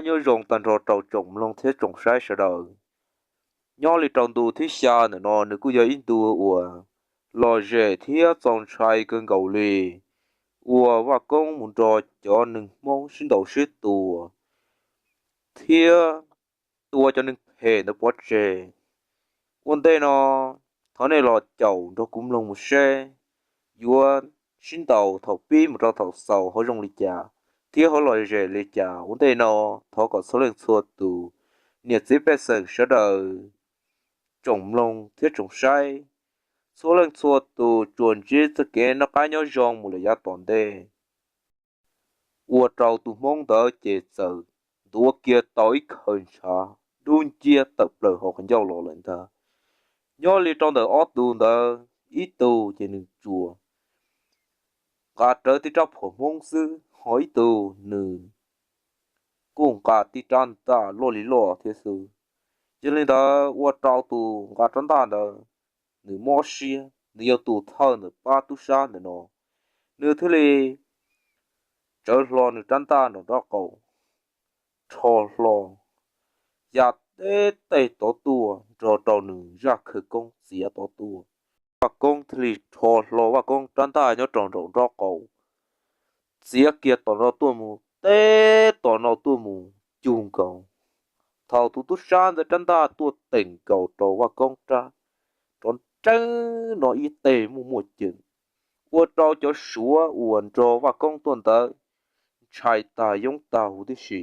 Nyob zoo tag nrho rau tsoom mloog thiab tsoom saib sawv daws. Nyob li rau ntu thib xya ntawm no nws kuj yog ib ntu uas lom zem thiab txaus ntshai kawg nkaus li, uas Vaj Koob mus nrog cov neeg Hmoob sib ntaus sib tua thiab tua cov neeg phem ntawd pov tseg. Ua ntej no thov nej los caum nrog kuv mloog mus seb yuav sib ntaus thaum pib mus rau thaum xaus ho zoo li cas thiab ho lom zem li cas. Ua ntej no thov kom txhua leej txhua tus, niam txiv pej xeem sawv daws, tsoom mloog thiab tsoom saib, txhua leej txhua tus tsuas ntsib txoj kev noj qab nyob zoo mus lawm yav tom ntej. Ua rau tus Hmoob ntawd ces txawm ntuav kiag tau ib khaws ntshav dub nciab tawm plaws hauv qhov ncauj los lawm ntag. Nyob li rau ntawm ob tug ntawd, ib tug ces nws tsuas nqa rawv tib rab phom Hmoob xwb, ho ib tug nws kuj nqa tib rab ntaj loj li loj thiab xwb. Yog li ntawd ua rau tus nqa rab ntaj ntawd nws mob siab, nws yog tus thawj ntawm pab tub sab ntawm no, nws thiaj li tsawv hlo nws rab ntaj nraum nraub qaum, rho hlo ya teb tej tod tuaj nrog rau nws zaj khawv koob txiav tod tuaj. Vaj Koob thiaj li rho hlo Vaj Koob rab ntaj nyob rau nraum nraub qaum, txiav kiag tom no tuaj mus, teb tom no tuaj mus cug nkaus. Thaum tus tub sab ntawd rab ntaj tuaj teem nkaus rau Vaj Koob rab, rov nreeb no ib teg muaj muaj ceem, ua rau cov Suav uas nrog Vaj Koob tuaj ntawd ntshai tag yoob tag huv tib si.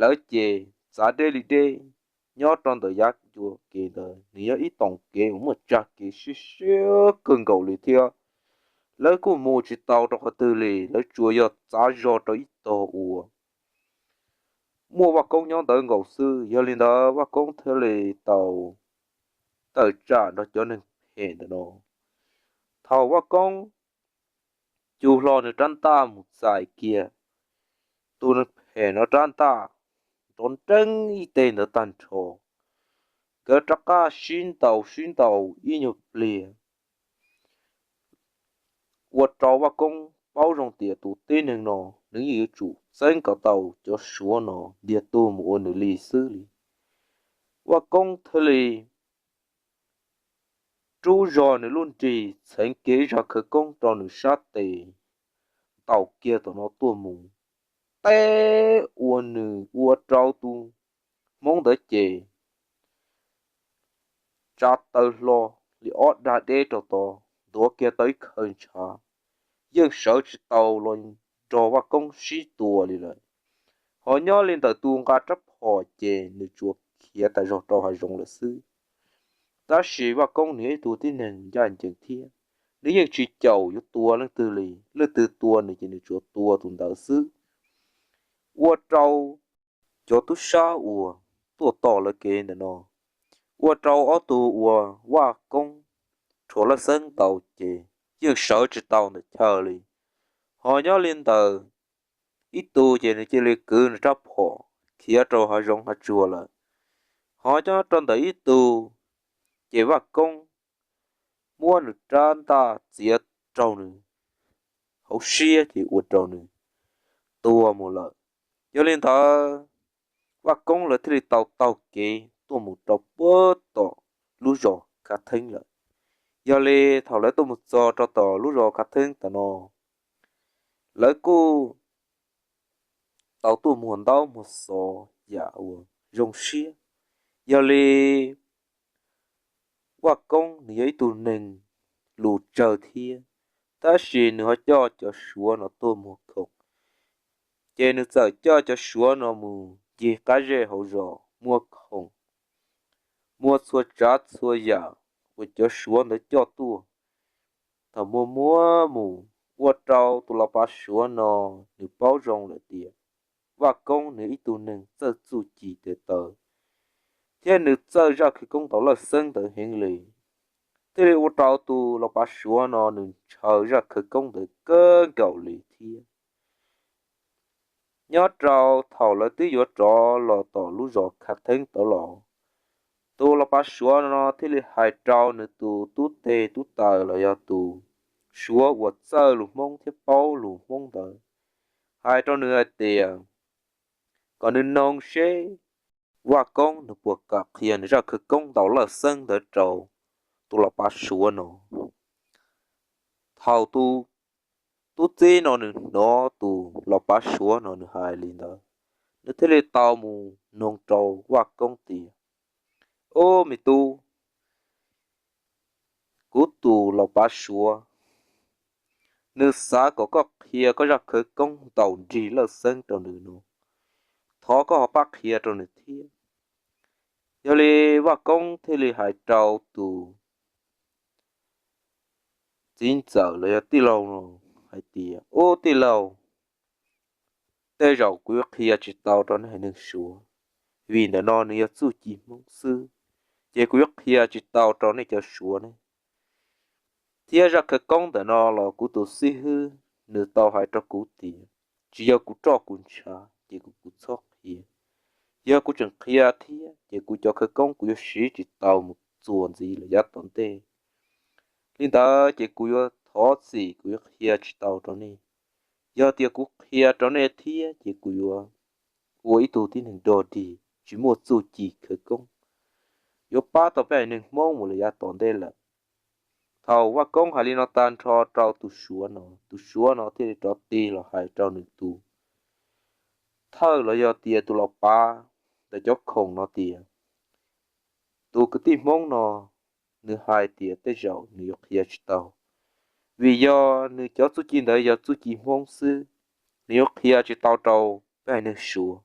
Lawv ces txav deb li deb. Nyob rau ntawm yav ncua kev ntawd nws yog ib toom kev uas muaj tsag kev siab siab kawg nkaus li thiab. Lawv kuj mus tsis tau rau qhov twg li, lawv tsuas yog txav zog rau ib tog uas muaj Vaj Koob nyob ntawd nkaus xwb. Yog li ntawd Vaj Koob thiaj li tau tawm tsam nrog cov neeg phem ntawm no. Thaum Vaj Koob cug hlo nws rab ntaj mus txais kiag tus neeg phem no rab ntaj, rov nreeb ib teg ntawd tag nrho, nkawd rov qab sib ntaus sib ntaus ib nyuag pliag, ua rau Vaj Koob paub zoo tias tus tib neeg no nws yeej yuav tsum txeeb kom tau cov Suav no ntiag tug mus ua nws li xwb li. Vaj Koob thiaj li rub zog nws lub nrig txheev kiag ib zaj khawv koob rau nws sab tes, ntaus kiag tom no tuaj mus, teb ua nws ua rau tus Hmoob ntawd ces tsa taw hlo li ob dag deb rau tod, ntuav kiag tau ib khaws ntshav, yeej sawv tsis tau los nrog Vaj Koob sib tua li lawm. Ho nyob li ntawm tus nqa rab phom ces nws tsuas khiav tas zog rau hav zoov lawm xwb. Tab sis Vaj Koob nws yog ib tug tib neeg ncaj ncees thiab, nws yeej tsis caum yuav tua leej twg li, leej twg tua nws ces nws tsuas tua tus ntawd xwb. Ua rau cov tub sab uas tuaj tom lawv kev ntawm no, ua rau ob tug uas Vaj Koob rhuav lawj xeeb ntaus ces yeej sawv tsis tau ntawm chaw li. Ho nyob li ntawm ib tug ces nws cia li kwv nws rab phom khiav rau hav zoov hav tsuag lawm. Ho nyob rau ntawm ib tug ces Vaj Koob muab nws rab ntaj txiav raug nws hauv siab ces ua rau nws tuag mus lawm. Yog li ntawd, Vaj Koob lawv thiaj li tau taug kev tuaj mus rau puag tom lub zos Khav Theeb lawm. Yog li thaum lawv tuaj mus txog rau tom lub zos Khav Theeb tam no, lawv kuj tau tuaj muag ntaub muag xov yam uas zoo siab. Yog li Vaj Koob nws yog ib tug neeg lus tsawg thiab, tab sis nws ho coj cov Suav no tuaj muag khoom, ces nws txawm coj cov Suav no mus ncig qab zej hauv zos muag khoom, muag txhua tsav txhua yam uas cov Suav ntawd coj tuaj. Thaum muag muag mus, ua rau tus los pav Suav no nws paub zoo lawm tias Vaj Koob nws ib tug neeg txawj txuj ci tes taw, thiab nws txawj zaj khawv koob tau lawj xeeb ntawd heev li, thiaj li ua rau tus los pav Suav no nws ntshaw zaj khawv koob ntawd kawg nkaus li thiab. Nyob rau thaum lawv twb yuav rov los tom lub zos Khav Theeb tod los, tus los pav Suav no thiaj li hais rau nws tus tub teg tub taws los yog tus Suav uas txawj lus Hmoob thiab paub lus Hmoob ntawd, hais rau nws hais tias, kom nws noog seb Vaj Koob nws puas kam qhia nws zaj khawv koob ntaus lawj xeeb ntawd rau tus los pav Suav no. Thaum tus tub txib no nws hnov tus los pav Suav no nws hais li ntawd, nws thiaj li tau mus noog rau Vaj Koob tias, Ob, me tub, kuv tus los pav Suav nws xav kom koj qhia koj zaj khawv koob ntaus nrig lawj xeeb rau nws no, thov koj ho pab qhia rau nws thiab. Yog li Vaj Koob thiaj li hais rau tus txiv ntxawm los yog tij laug no hais tias, Ub, tij laug, tej zaum kuv yuav qhia tsis tau rau nej haiv neeg Suav, vim ntawm no nws yog txuj ci Hmoob xwb, ces kuv yuav qhia tsis tau rau nej cov Suav ne. Thiab zaj khawv koob ntawm no los kuv tus xib hwb nws tau hais rau kuv tias tsis yog kuv roj kuv ntshav ces kuv kuv txhob qhia. Yog kuv tseem qhia thiab ces kuv cov khawv koob kuv yuav siv tsis tau mus txuas ntxiv lawm yav tom ntej. Li ntawd ces kuv yuav thov txim, kuv yuav qhia tsis tau rau nej. Yog tias kuv qhia rau nej thiab ces kuv yuav ua ib tug tib neeg dog dig tsis muaj txuj ci khawv koob, yuav pab tau peb haiv neeg Hmoob mus lawm yav tom ntej lawm. Thaum Vaj Koob hais li no tag nrho rau tus Suav no, tus Suav no thiaj li rov tig los hais rau nws tus thawj los yog tias tus los pav ntawm cov khoom no tias, Tus kwv tij Hmoob no nws hais tias tej zaum nws yuav qhia tsis tau, vim yog nws cov txuj ci ntawd yog txuj ci Hmoob xwb, nws yuav qhia tsis tau rau peb haiv neeg Suav.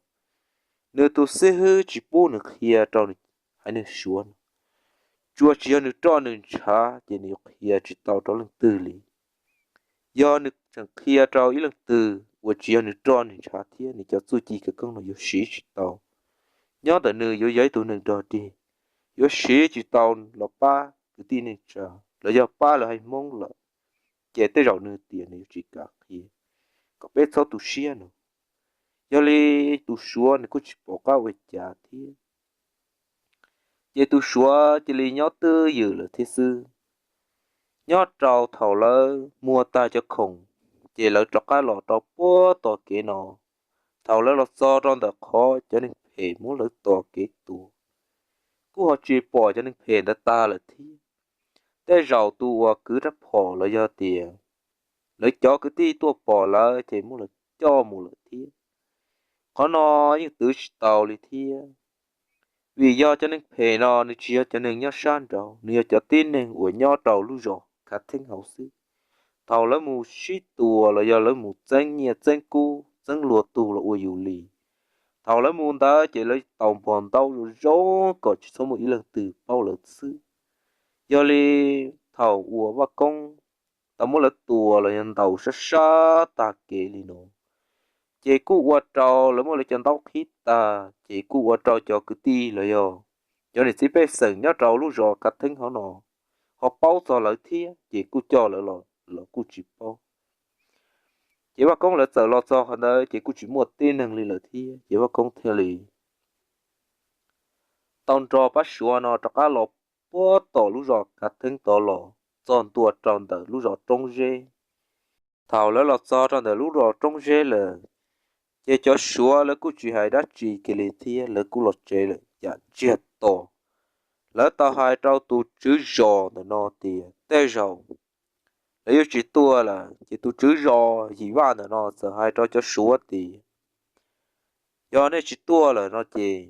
Nws tus xib hwb tsis pub nws qhia rau haiv neeg Suav no. Tsuas tsis yog nws roj nws ntshav ces nws yuav qhia tsis tau rau leej twg li. Yog nws tseem qhia rau ib leej twg uas tsis yog nws roj nws ntshav thiab, nws cov txuj ci khawv koob no yuav siv tsis tau. Nyob ntawm nws yuav yog ib tug neeg dog dig, yuav siv tsis tau los pab kwv tij neej tsa los yog pab lawv haiv Hmoob lawm, ces tej zaum nws tias nws yuav tsis kam qhia, kom peb txhob tu siab no. Yog li tus Suav nws kuj tsis pom qab ua cas thiab. Ces tus Suav cia li nyob twj ywm lawm thiab xwb. Nyob rau thaum lawv muag tag cov khoom, ces lawv rov qab los rau puag tom kev no. Thaum lawv los txog rau ntawm qhov cov neeg phem muab lawv tos kev tua, kuj ho tsis pom cov neeg phem ntawd tag lawm thiab. Tej zaum tus uas kwv rab phom los yog tias lawv cov kwv tij tuaj pom lawm ces muab lawv coj mus lawm thiab. Qhov no yeej twv tsis tau li thiab, vim yog cov neeg phem no nws tsis yog cov neeg nyob sab nraud, nws yog cov tib neeg uas nyob rau lub zos Khav Theeb hauv xwb. Thaum lawv mus sib tua los yog lawv mus txeeb nyiaj txeeb kub txeeb luag tug los ua yus li, thaum lawv mus ntawd ces lawv tau npog ntaub zoo zoo kom tsis txhob muaj ib leej twg paub lawv xwb. Yog li thaum uas Vaj Koob tau muab lawv tua los yog ntaus sab sab tag kev li no, ces kuj ua rau lawv muab lawv cov ntaub qhib tag, ces kuj ua rau cov kwv tij los yog cov niam txiv pej xeem nyob rau lub zos Khav Theeb hauv no ho paub txog lawv thiab, ces kuj coj lawv los los kuj tsis paub. Ces Vaj Koob lawv txawm los txog qhov ntawd ces kuj tsis muaj tib neeg li lawm thiab, ces Vaj Koob thiaj li tau nrog pab Suav no rov qab los puag tom lub zos Khav Theeb tod los txog ntua rau ntawm lub zos Roob Zeb. Thaum lawv los txog rau ntawm lub zos Roob Zeb lawm, ces cov Suav lawv kuj tsis hais dab tsi kiag li thiab, lawv kuj los tsev lawm yam ntsiag to. Lawv tau hais rau tus tswv zos ntawm no tias tej zaum lawv yuav tsis tuaj lawm, ces tus tswv zos Yim Vaj ntawm no txawm hais rau cov Suav tias, Yog nej tsis tuaj lawm no ces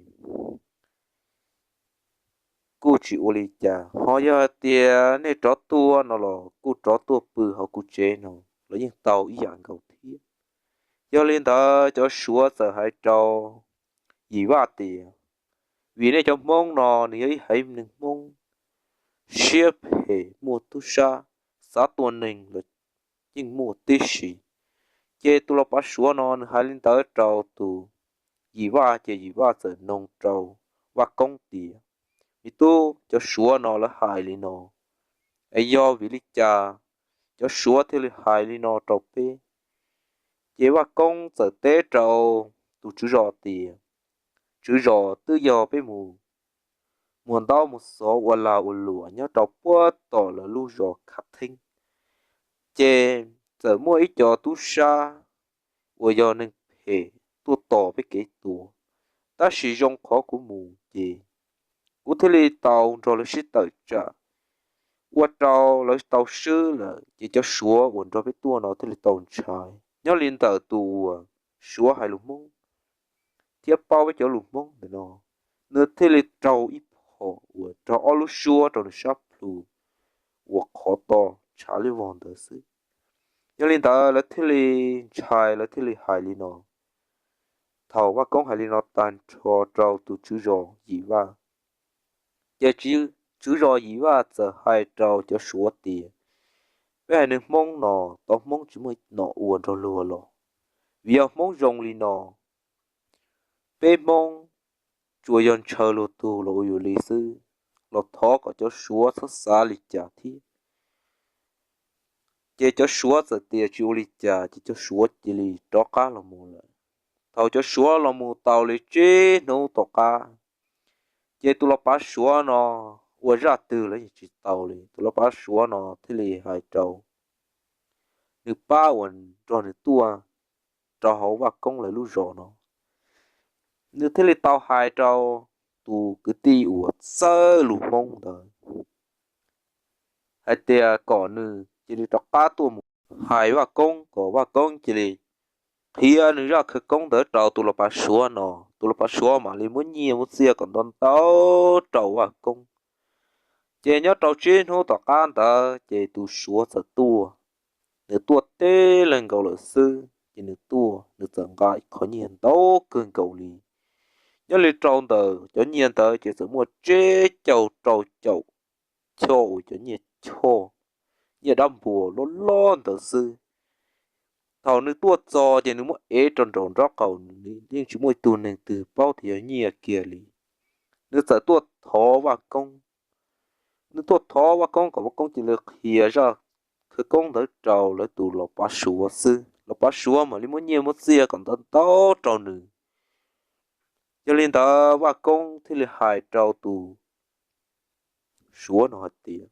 kuj tsis ua li cas, ho yog hais tias nej rov tuaj no los kuj rov tuaj pw hauv kuv tsev no los yeej tau ib yam nkaus thiab. Yog li ntawd cov Suav txawm hais rau Yim Vaj tias, Vim nej cov Hmoob no nws yog ib haiv neeg Hmoob siab phem muaj tub sab, xav tua neeg los yeej muaj tib si. Ces tus los pav Suav no nws hais li ntawd rau tus Yim Vaj, ces Yim Vaj txawm noog rau Vaj Koob tias, Me tub, cov Suav no lawv hais li no, es yog vim li cas cov Suav thiaj li hais li no rau peb? Ces Vaj Koob txawm teb rau tus tswv zos tias, Tswv zos, twb yog peb mus muag ntaub mus xov ua lag ua luam nyob rau puag tom lawv lub zos Khav Theeb, ces txawm muaj ib co tub sab uas yog neeg phem tuaj tos peb kev tuag. Tab sis zoo qhov kuv mus ces kuv thiaj li tau nrog lawv sib tawm tsam, ua rau lawv tau swb lawm ces cov Suav uas nrog peb tuaj no thiaj li tau ntshai. Nyob li ntawm tus uas Suav hais lus Hmoob thiab paub peb cov lus Hmoob ntawm no, nws thiaj li raug ib phom uas raug ob lub suab rau nws sab plhu uas qhov to tshav li vog ntawd xwb. Yog li ntawd lawv thiaj li ntshai, lawv thiaj li hais li no. Thaum Vaj Koob hais li no tag nrho rau tus tswv zos Yim Vaj, ces tswv zos Yim Vaj txawm hais rau cov Suav tias, peb haiv neeg Hmoob no, tau Hmoob tsis muaj nom ua nrog luag los, vim yog Hmoob zoo li no, peb Hmoob tsuas yog ntshaw luag tug los ua yuav li xwb, los thov kom cov Suav txhob xav li cas thiab. Ces cov Suav txawm tias tsis ua li cas, ces cov Suav cia li rov qab los mus lawm. Thaum cov Suav los mus tau li tsib hnub tom qab, ces tus los pav Suav no ua zaj twg los yeej tsis tau li. Tus los pav Suav no thiaj li hais rau nws pab uas nrog nws tuaj rau hauv Vaj Koob lawv lub zos no, nws thiaj li tau hais rau tus kwv tij uas txawj lus Hmoob ntawd hais tias kom nws cia li rov qab tuaj mus hais Vaj Koob, kom Vaj Koob cia li qhia nws zaj khawv koob ntawd rau tus los pav Suav no, tus los pav Suav mam li muab nyiaj muab txiaj kom ntau ntau rau Vaj Koob. Ces nyob rau tsib hnub tom qab ntawd ces tus Suav txawm tuaj. Nws tuaj teb leeg nkaus lawm xwb, ces nws tuaj nws txawm nqa qhov nyiaj ntau kawg nkaus li. Nyob li rau ntawm cov nyiaj ntawd ces txawm muaj tsib caug rau caum choj uas cov nyiaj choj, nyiaj dab npua loj loj ntawd xwb. Thaum nws tuaj txog ces nws muab ev rau nraum nraub qaum, nws yeej tsis muaj ib tug neeg twg paub tias yog nyiaj kiag li. Nws txawm tuaj thov Vaj Koob. Nws tuaj thov Vaj Koob kom Vaj Koob cia li qhia zaj khawv koob ntawd rau lawv tus los pav Suav xwb, los pav Suav mam li muab nyiaj muab txiaj kom ntau ntau rau nws. Yog li ntawd Vaj Koob thiaj li hais rau tus Suav no hais tias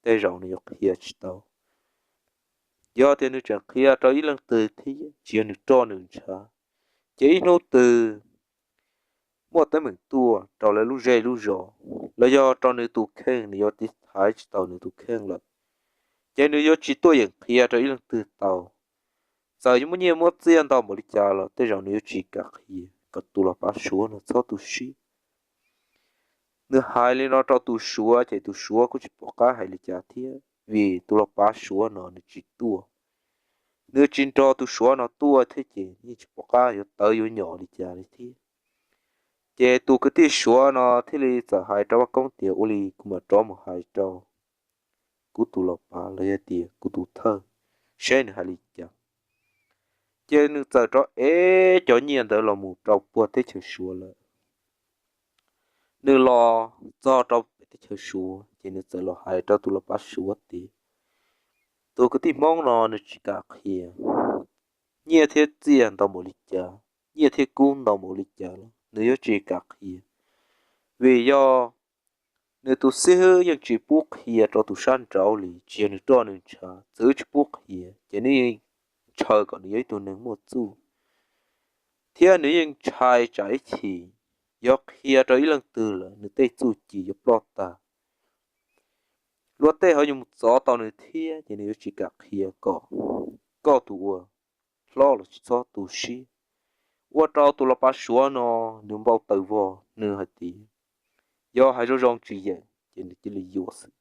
tej zaum nws yuav qhia tsis tau. Yog tias nws tseem qhia rau ib leej twg thiab tsis yog nws roj nws ntshav, ces ib hnub twg muaj teeb meem tuaj rau lawv lub zej lub zos, los yog rau nws tus kheej, nws yuav tiv thaiv tsis tau nws tus kheej lawm, ces nws yuav tsis tuaj yeem qhia rau ib leej twg tau. Txawm yuav muaj nyiaj muab txiaj ntau npaum li cas los tej zaum nws yuav tsis kam qhia kom tus los pav Suav no txhob tu siab. Nws hais li no rau tus Suav ces tus Suav kuj tsis pom qab hais li cas thiab, vim tus los pav Suav no nws tsis tuaj, nws tsis nrog tus Suav no tuaj thiab ces yeej tsis pom qab yuav tawv yuav nyom li cas li thiab. Ces tus kwv tij Suav no thiaj li txawm hais rau Vaj Koob tias, ua li kuv mam rov mus hais rau kuv tus los pav los yog tias kuv tus thawj, saib nws hais li cas. Ces nws txawm rov ev cov nyiaj ntawd los mus rau puag teb chaws Suav lawm. Nws los txog rau pem teb chaws Suav ces nws txawm los hais rau tus los pav Suav tias, tus kwv tij Hmoob no nws tsis kam qhia nyiaj thiab txiaj ntau npaum li cas, nyiaj thiab kub ntau npaum li cas los nws yuav tsis kam qhia, vim yog nws tus xib hwb yeej tsis pub qhia rau tus sab nraud li, tsis yog nws roj nws ntshav, txwv tsis pub qhia ces nws yeej ntshaw kom nws yog ib tug neeg muaj txuj, thiab nws yeej ntshai tsam ib chim yog qhia rau ib leej twg lawm nws tej txuj ci yuav ploj tag. Luag tej ho yuav mus txov tau nws thiab ces nws yuav tsis kam qhia kom koj tus ua hlob los tsis txhob tu siab. Ua rau tus los pav Suav no nws npau taws vog, nws hais tias yog hais zoo zoo tsis yeem ces nws cia li yuam xwb.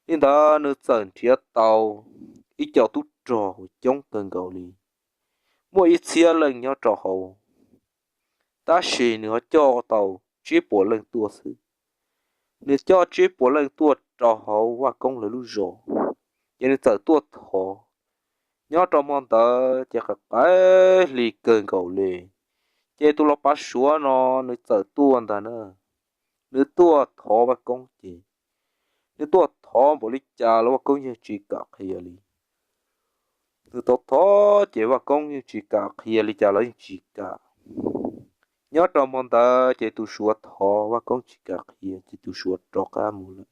Li ntawd nws txawm nrhiav tau ib co tub rog uas coob kawg nkaus li, muaj ib txhiab leej nyob rau hauv, tab sis nws ho coj tau tsib puas leej tuaj xwb. Nws coj tsib puas leej tuaj rau hauv Vaj Koob lawv lub zos, ces nws txawm tuaj thov. Nyob rau hmo ntawd ces qaim qaim hli kawg nkaus li, ces tus los pav Suav no nws txawm tuaj ntag na. Nws tuaj thov Vaj Koob ces nws tuaj thov npaum li cas los Vaj Koob yeej tsis kam qhia li. Nws thov thov ces Vaj Koob yeej tsis kam qhia li cas los yeej tsis kam. Nyob rau hmo ntawd ces tus Suav thov Vaj Koob tsis kam qhia ces tus Suav rov qab mus lawm.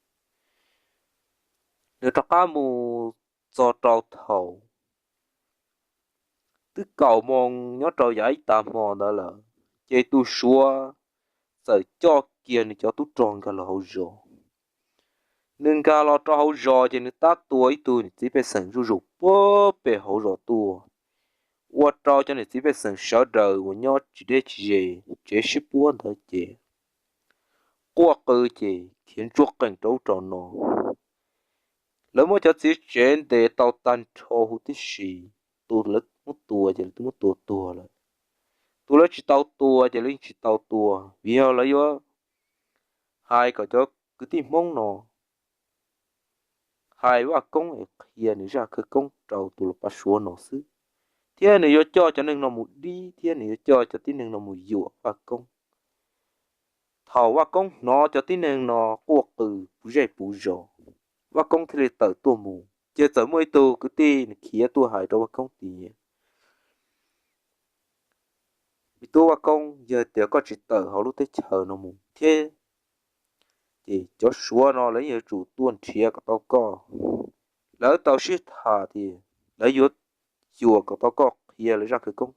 Nws rov qab mus txog rau thaum twb kaum moos nyob rau yav ib tag hmo ntawd lawm, ces tus Suav txawm coj kiag nws cov tub rog nkag los hauv zos. Nws nkag los rau hauv zos ces nws tab tua ib tug niam txiv pej xeem zuj zus puag pem hauv zos tuaj, ua rau cov niam txiv pej xeem sawv daws uas nyob tsis deb tsis ze tsev sib puab ntawd ces quaj qw ces khiav ntsuag qees rau ub rau no. Lawv muab cov txiv tsev ntes tau tag nrho huv tib si. Tus lawv muab tua ces lawv twb muab tua tuag lawm. Tus lawv tsis tau tua ces lawv yeej tsis tau tua, vim yog lawv yuav hais kom cov kwv tij Hmoob no hais Vaj Koob es qhia nws zaj khawv koob rau tus los pav Suav no xwb, thiab nws yuav coj cov neeg no mus dib thiab nws yuav coj cov tib neeg no mus yuam Vaj Koob. Thaum Vaj Koob hnov cov tib neeg no quaj qw puv zej puv zos, Vaj Koob thiaj li tawm tuaj mus. Ces txawm muaj ib tug kwv tij nws khiav tuaj hais rau Vaj Koob tias, me tub Vaj Koob, yog tias koj tsis tawm hauv lub teb chaws no mus thiab, ces cov Suav no lawv yeej yuav tsum tuaj nrhiav kom tau koj. Lawv tau sib tham tias lawv yuav yuam kom tau koj qhia lawv zaj khawv koob.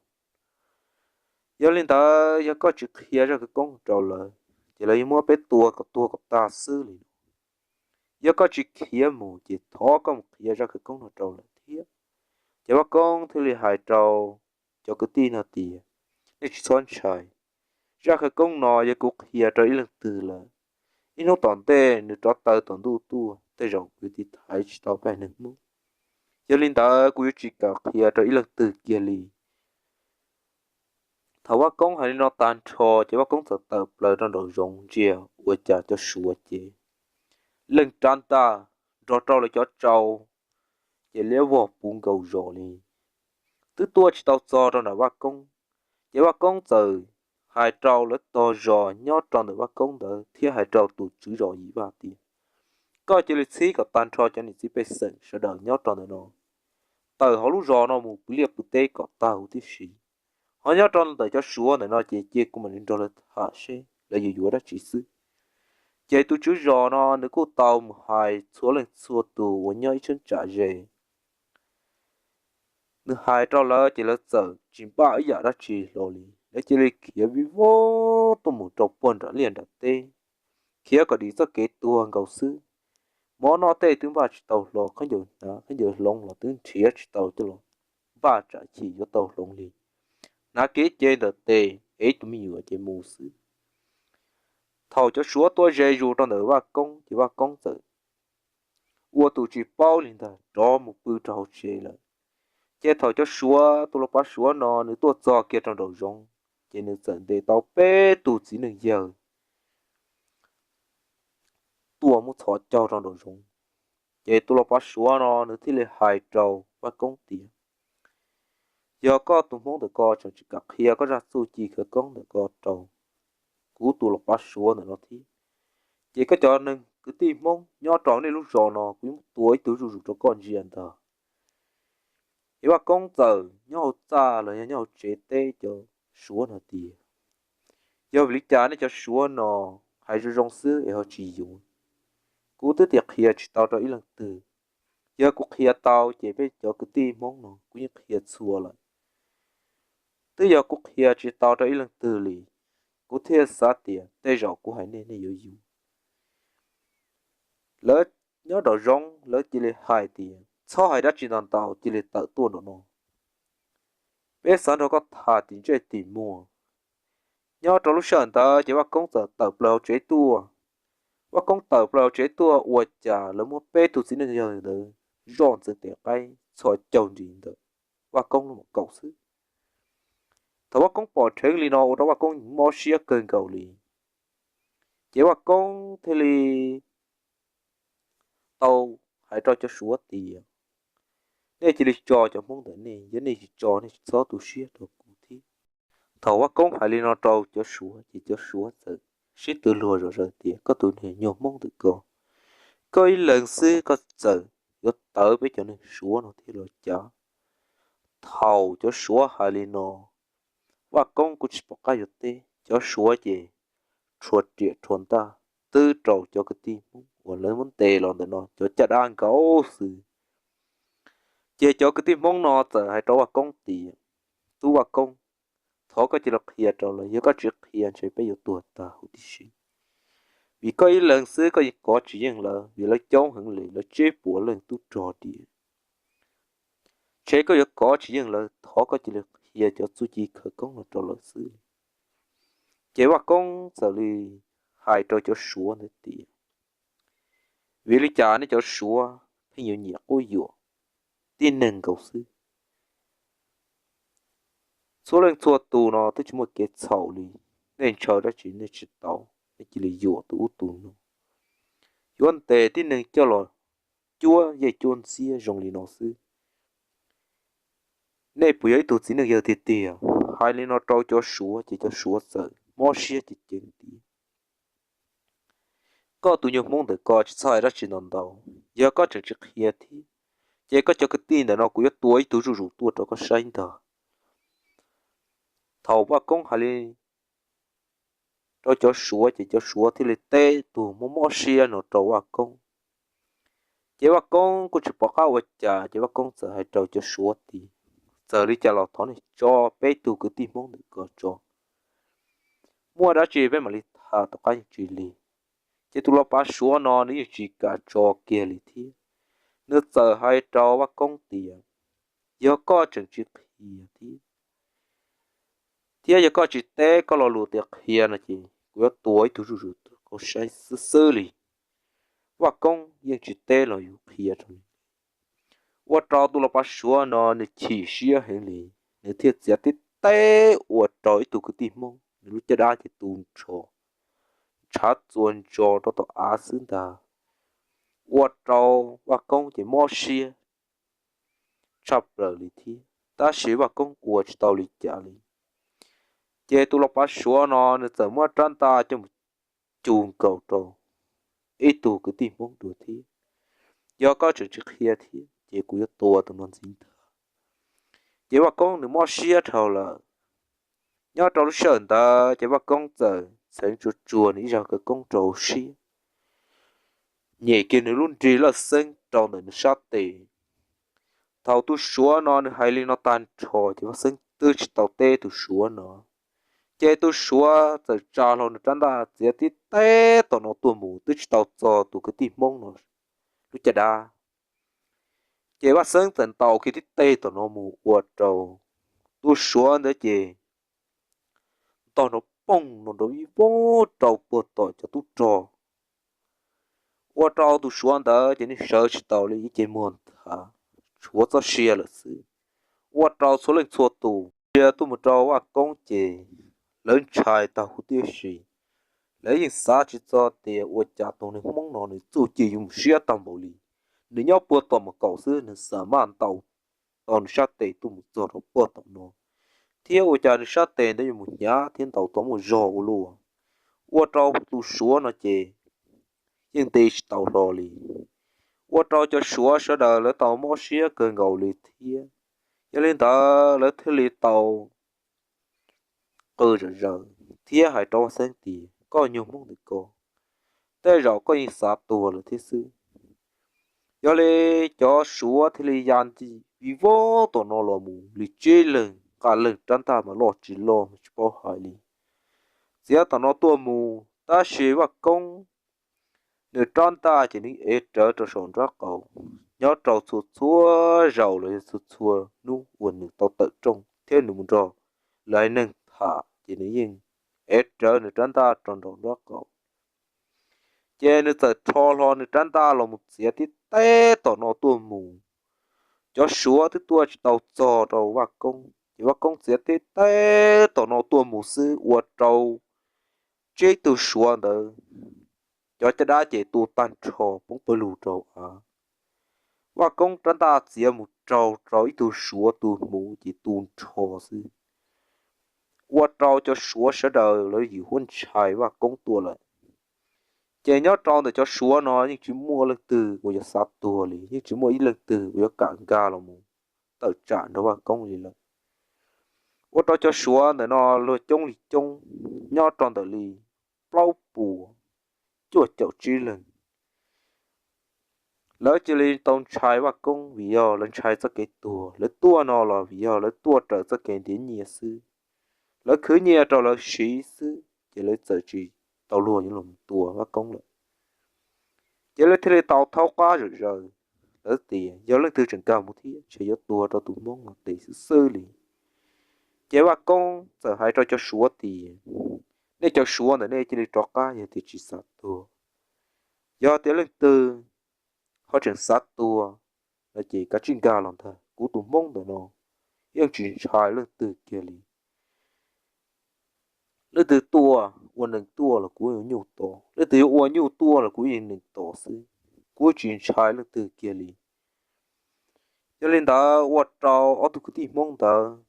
Yog li ntawd, yog koj tsis qhia zaj khawv koob rau lawv, ces lawv yuav muab peb tua kom tuag kom tag xwb li no. Yog koj tsis khiav mus, ces thov koj mus qhia zaj khawv koob no rau lawv thiab. Ces Vaj Koob thiaj li hais rau cov kwv tij no tias, nej tsis txhob ntshai, zaj khawv koob no yog kuv qhia rau ib leej twg lawm, ib hnub tom ntej nws rov taw tom ntuj tuaj, tej zaum kuv yuav tiv thaiv tsis tau peb neeg Hmoob. Yog li ntawd, kuv yuav tsis kam qhia rau ib leej twg kiag li. Thaum Vaj Koob hais li no tag nrho, ces Vaj Koob txawm tawm plaws rau nraum zoov ntsia ua cas cov Suav ces leej rab ntaj nrog rau lawv cov tsau ces liab vog puv nkaus zos li, twb tuaj tsis tau txog rau nram Vaj Koob. Ces Vaj Koob txawm hais rau lawv tog zos nyob rau ntawm Vaj Koob ntawd thiab hais rau tus tswv zos Yim Vaj tias, koj cia li txhib kom tag nrho cov niam txiv pej xeem sawv daws nyob rau ntawm no, tawm hauv lub zos no mus pw liaj pw teb kom tag huv tib si. Ho nyob rau ntawm cov Suav ntawm no ces cia kuv mam li nrog lawv tham seb lawv yuav yuav dab tsi xwb. Ces tus tswv zos no nws kuj tau mus hais txhua leej txhua tus uas nyob ib cheeb tsam ze. Nws hais rau lawv ces lawv txawm tsis npaj ib yam dab tsi hlo li, lawv cia li khiav vij voog tuaj mus rau puag nram liaj nram teb, khiav kom dim txoj kev tuag nkaus xwb. Mov noj tej twb npaj tsis tau hlo, khaub ncaws hnav khaub ncaws hloov los twb nrhiav tsis tau coj los npaj tsam chim yuav tau hloov li. Hnav kev cev ntawm tes es ib tug me nyuam ces mus xwb. Thaum cov Suav tuaj ze zus rau ntawm Vaj Koob ces Vaj Koob txawm ua tus tsis paub li ntag rov mus pw rau hauv tsev lawm. Ces thaum cov Suav, tus los pav Suav no nws tuaj txog kiag rau nraum zoov, ces nws txawm ntes tau peb tug txiv neej yawg tuaj muab txhos caug rau nraum zoov. Ces tus los pav Suav no nws thiaj li hais rau Vaj Koob tias, yog koj tus Hmoob ntawm ko tseem tsis kam qhia koj zaj txuj ci khawv koob ntawm ko rau kuv tus los pav Suav ntawm no thiab, ces koj cov neeg kwv tij Hmoob nyob rau nej lub zos no kuv yeej tua ib tug zuj zus rau koj ntsia ntag. Es Vaj Koob txawm nyob hauv txaj los yog nyob hauv tsev teb cov Suav no tias, yog vim li cas nej cov Suav no hais zoo zoo xwb es ho tsis yuav? Kuv twb tias qhia tsis tau rau ib leej twg. Yog kuv qhia tau ces peb cov kwv tij Hmoob no kuv yeej qhia txhua lawm. Twb yog kuv qhia tsis tau rau ib leej twg li, kuv thiaj xav tias tej zaum kuv hais nej nej yuav yuav. Lawv nyob nraum zoov lawv cia li hais tias, txhob hais dab tsi ntau ntau, cia li tawm tuaj nraum no, peb xav nrog koj tham tim ntsej tim muag. Nyob rau lub sij hawm ntawd ces Vaj Koob txawm tawm plaws hauv tsev tuaj. Vaj Koob tawm plaws hauv tsev tuaj ua cas lawv muab peb tug txiv neej yawg ntawd zoj ntxeev tes qaib txhos caug nrim ntawm Vaj Koob lub mom kaum xwb. Thaum Vaj Koob pom dheev li no ua rau Vaj Koob mob siab kawg nkaus li. Ces Vaj Koob thiaj li tau hais rau cov Suav tias, nej cia li tso cov Hmoob ntawm nej, yog nej tsis tso nej tsis txhob tu siab rau kuv thiab. Thaum Vaj Koob hais li no rau cov Suav ces cov Suav txawm sib tw luag zom zaws tias, koj tus niag nyuag Hmoob ntawm ko, koj ib leeg xwb koj txawm yuav tawv peb cov neeg Suav no thiab los cas? Thaum cov Suav hais li no, Vaj Koob kuj tsis pom qab yuav teb, cov Suav ces rhuav riam rhuav ntaj twb rau cov kwv tij Hmoob uas lawv muab ntes los ntawm no cov caj dab nkaus xwb. Ces cov kwv tij Hmoob no txawm hais rau Vaj Koob tias, tub Vaj Koob, thov koj cia li qhia rau lawv, yog koj tsis qhia ntshe peb yuav tuag tag huv tib si. Vim koj ib leeg xwb koj yeej kov tsis yeej lawv, vim lawv coob heev li, lawv tsib puas leej tub rog diam. Ntshe koj yuav kov tsis yeej lawv, thov koj cia li qhia cov txuj ci khawv koob no rau lawv xwb. Ces Vaj Koob txawm li hais rau cov Suav ntawd tias, vim li cas nej cov Suav pheej yuav nyiam quab yuam tib neeg nkaus xwb? Txhua leej txhua tus no twb tsis muaj kev txhaum li, nej ntshaw dab tsi nej tsis tau, nej cia li yuam tus ub tus no, yuav ntes tib neeg coj los cuab yeej cuab ntxiab zoo li no xwb. Nej puas yog ib tug txiv neej yawg tiag tiag? Hais li no rau cov Suav ces cov Suav txawm mob siab ceev ceev tias, koj tus nyuag Hmoob ntawm ko tsis txhob hais dab tsi ntau ntau, yog koj tseem tsis qhia thiab, ces koj cov kwv tij ntawm no kuv yuav tua ib tug zuj zus tuaj rau koj saib ntag. Thaum Vaj Koob hais li rau cov Suav ces cov Suav thiaj li teb tus mob mob siab no rau Vaj Koob. Ces Vaj Koob kuj tsis pom qab ua cas, ces Vaj Koob txawm hais rau cov Suav tias, txawm li cas los thov nej tso peb tug kwv tij Hmoob ntawm ko tso, muaj dab tsi peb mam li tham tom qab yeej tsis lig. Ces tus los pav Suav no nws yeej tsis kam tso kiag li thiab, nws txawm hais rau Vaj Koob tias, yog koj tseem tsis qhia thiab, thiab yog koj tsis teb koj lo lus tias qhia no ces kuv yuav tua ib tug zuj zus rau koj saib xwb xwb li. Vaj Koob yeej tsis teb los yus qhia rau nws. Ua rau tus los pav Suav no nws chim siab heev li, nws thiaj txiav tib teb ua rau ib tug kwv tij Hmoob, nws lub caj dab ces tu nrho, ntshav txuas ntsos rau tom av xwb ntag. Ua rau Vaj Koob ces mob siab tshaj plaws li thiab, tab sis Vaj Koob ua tsis tau li cas li. Ces tus los pav Suav no nws txawm muab rab ntaj coj mus cug nkaus rau ib tug kwv tij Hmoob dua thiab, yog koj tseem tsis qhia thiab ces kuv yuav tua tus no ntxiv ntag. Ces Vaj Koob nws mob siab dhau lawm. Nyob rau lub sij hawm ntawd ces Vaj Koob txawm txheev tsuag tsuag nws ib zaj khawv koob rau hauv siab, nyem kiag nws lub nrig lawj xeeb rau ntawm nws sab tes. Thaum tus Suav no nws hais li no tag nrho ces Vaj Xeeb twb tsis tau teb tus Suav no. Ces tus Suav txawm tsa hlo nws rab ntaj txiav tib teb tom no tuaj mus twb tsis tau txog tus kwv tij Hmoob no lub caj dab. Ces Vaj Xeeb txawm ntaus kiag tib teg tom no mus ua rau tus Suav ntawd ces ntog nrov pooj no nrov vij voog rau puag tom cov tub rog. Ua rau tus Suav ntawd ces nws sawv tsis tau li, ib ce muag nthav, tshuav txoj sia lawm xwb. Ua rau txhua leej txhua tus ntsia tuaj mus rau Vaj Koob ces lawv ntshai tag huv tib si. Lawv yeej xav tsis txog tias ua cas tus neeg Hmoob no nws txuj ci yuav mus siab tag npaum li. Nws nyob puag tom mus kaum xwb nws xa maj ntaus tau nws sab tes tuaj mus txog rau puag tom no, thiab ua cas nws sab tes ntawd yuav mus hnyav thiab ntaus tau muaj zog ua luaj. Ua rau tus Suav no ces yeej nti tsis tau hlo li. Ua rau cov Suav sawv daws lawv tau mob siab kawg nkaus li thiab. Yog li ntawd lawv thiaj li tau qw zom zaws thiab hais rau Vaj Xeeb tias, koj nyuag Hmoob ntawm ko, tej zaum koj yeej xav tuag lawm thiab xwb. Yog li cov Suav thiaj li ya vij voog tom no los mus li tsib leeg, nqa leej rab ntaj mas loj tsis loj tsis paub hais li. Txiav tom no tuaj mus tab sis Vaj Koob nws rab ntaj ces nws ev rawv rau saum nraub qaum. Nyob rau txhua txhua zaus los yog txhua txhua hnub uas nws tau tawm rooj thiab nws mus nrog lawv haiv neeg tham ces nws yeej ev rawv nws rab ntaj rau nraum nraub qaum. Ces nws txawm rho hlo nws rab ntaj los mus txiav tib teb tom no tuaj mus. Cov Suav twb tuaj tsis tau txog rau Vaj Koob, ces Vaj Koob txiav tib teb tom no tuaj mus xwb ua rau tsib tug Suav ntawd cov caj dab ces tu tag nrho poob pawg lug rau av. Vaj Koob rab ntaj txiav mus raug rau ib tug Suav tus hmuv ces tu nrho xwb. Ua rau cov Suav sawv daws lawv yim huab ntshai Vaj Koob tuaj lawm. Ces nyob rau ntawm cov Suav no yeej tsis muaj leej twg uas yog xav tuag li, yeej tsis muaj ib leej twg uas yuav kam nkag los mus tawm tsam nrog Vaj Koob li lawm. Ua rau cov Suav ntawm no luag coob li coob, nyob rau ntawm li plaub puas cuaj caum tsib leeg. Lawv cia li tau ntshai Vaj Koob vim yog lawv ntshai txoj kev tuag, lawv tuaj no los vim yog lawv tuaj raws txoj kev ntiav nyiaj xwb. Lawv khwv nyiaj rau lawv siv xwb ces lawv txawm tsis tau luag yuav los tua Vaj Koob lawm. Ces lawv thiaj li tau thaub qab zom zaws, lawv tias yog leej twg tseem nkag mus thiab ces yuav tua rau tus Hmoob no tes xwb xwb li. Ces Vaj Koob txawm hais rau cov Suav tias, nej cov Suav ntawm nej cia li rov qab yog tias tsis xav tuag. Yog tias leej twg ho tseem xav tuag no ces kav tsij nkag los ntag, kuv tus Hmoob ntawm no yeej tsis ntshai leej twg kiag li. Leej twg tuaj ua neeg tuaj los kuv yuav nyuj tos, leej twg yuav ua nyuj tuaj los kuv yeej neeg tos xwb, kuv tsis ntshai leej twg kiag li. Yog li ntawd ua rau ob tug kwv tij Hmoob ntawd,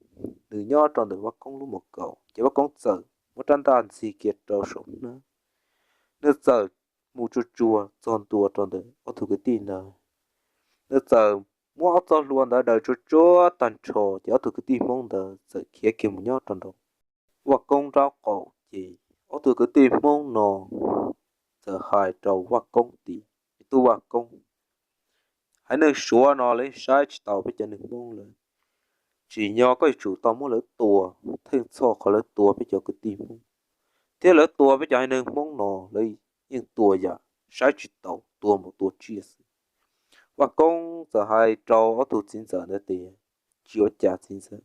nws nyob rau ntawm Vaj Koob lub mos kaum, ces Vaj Koob txawm muab rab ntaj ntxig kiag rau saum hnab, nws txawm mus tsuag tsuag txog ntua rau ntawm ob tug kwv tij ntawd. Nws txawm muab ob txoj hlua ntawd daws tsuag tsuag tag nrho ces ob tug kwv tij Hmoob ntawd txawm khiav kiag mus nyob rau nraum Vaj Koob nraub qaum. Ces ob tug kwv tij Hmoob no txawm hais rau Vaj Koob tias, me tub Vaj Koob, haiv neeg Suav no lawv saib tsis taus peb cov neeg Hmoob lawm. Tsim nyog koj yuav tsum tau muab lawv tua, theej txhoj qhov lawv tua peb cov kwv tij Hmoob, thiab lawv tua peb cov haiv neeg Hmoob no lawv yeej tua yam saib tsis taus, tua npaum tua tsiaj xwb. Vaj Koob txawm hais rau ob tug txiv ntxawm ntawd tias, tsis ua cas txiv ntxawm,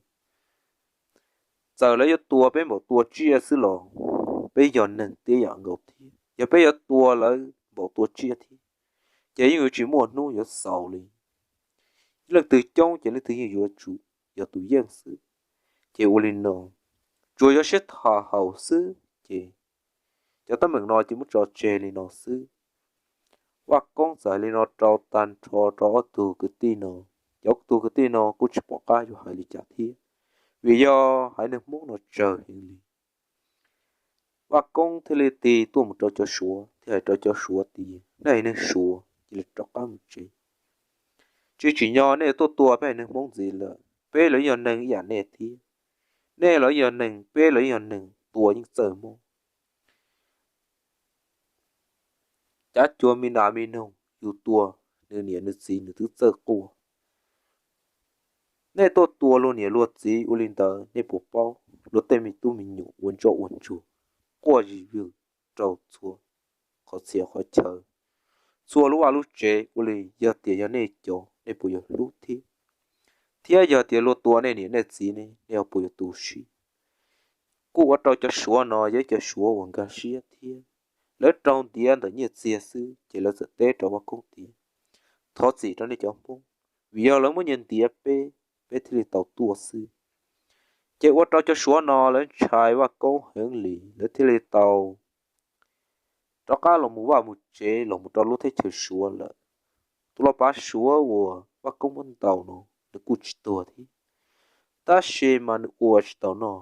txawm lawv yuav tua peb npaum tua tsiaj xwb los peb yog neeg tib yam nkaus thiab, yog peb yuav tua lawv npaum tua tsiaj thiab ces yeej yuav tsis muaj hnub yuav xaus li. Leej twg coob ces leej twg yeej yuav tsum yog tus yeej xwb. Ces ua li no, tsuas yog siab tham haum xwb ces cov teeb meem no ces muab tso tseg li no xwb. Vaj Koob txawm hais li no rau tag nrho rau ob tug kwv tij no, ces ob tug kwv tij no kuj tsis pom qab yuav hais li cas thiab, vim yog haiv neeg Hmoob no tsawg heev li. Vaj Koob thiaj li tig tuaj mus rau cov Suav thiab hais rau cov Suav tias, nej haiv neeg Suav cia li rov qab mus tsev, tsis tsim nyog nej tuaj tua peb haiv neeg Hmoob ntxiv lawm, peb los yog neeg ib yam nej thiab, nej los yog neeg, peb los yog neeg, tua yeej txawj mob. Cav cuag me nas me noog yus tua nws niam nws txiv nws twb txawj quaj. Nej tuaj tua luag niam luag txiv ua li ntawd nej puas paub luag tej me tub me nyuam ua ntsuag ua ntsuag, quaj zis vwg rau txhua qhov txhia qhov chaw, txhua lub vaj lub tsev ua li. Yog tias yog nej cov, nej puas yuav hlub thiab? Thiab yog tias luag tua nej niam nej txiv ne, nej ho puas yuav tu siab? Kuj ua rau cov Suav no yog cov Suav uas nkag siab thiab, lawv raug ntiav ntawm nyiaj txiag xwb ces lawv txawm teb rau Vaj Koob tias, thov txim rau nej cov Hmoob, vim yog lawv muab nyiaj ntiav peb, peb thiaj li tau tuaj xwb. Ces ua rau cov Suav no lawv ntshai Vaj Koob heev li, lawv thiaj li tau rov qab los mus vaj mus tsev los mus rau lub teb chaws Suav lawm. Tus los pav Suav uas Vaj Koob muab ntaus no nws kuj tsis tuag thiab, tab sis mas nws ua tsis tau no,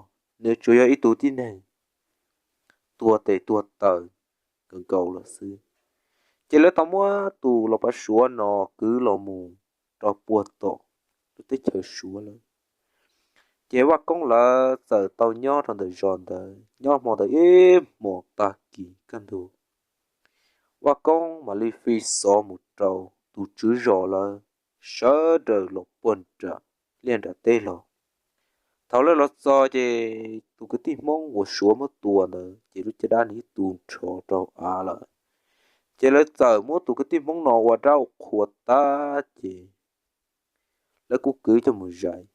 nws tsuas yog ib tug tib neeg tuag tes tuag taw nkaus nkaus lawm xwb. Ces lawv tau muab tus los pav Suav no kwv los mus rau puag tom lub teb chaws Suav lawm. Ces Vaj Koob lawv txawm tau nyob rau ntawm zos ntawd, nyob hmo ntawd ib hmos tag kis kaj ntug, Vaj Koob mam li fi xov mus rau tus tswv zos lawv sawv daws los puag nram liaj nram teb los. Thaum lawv los txog ces tus kwv tij Hmoob uas Suav muab tua ntawd ces lub caj dab nws tu nrho rau av lawm. Ces lawv txawm muab tus kwv tij Hmoob no ua dab ua qhua tag ces lawv kuj kwv coj mus zais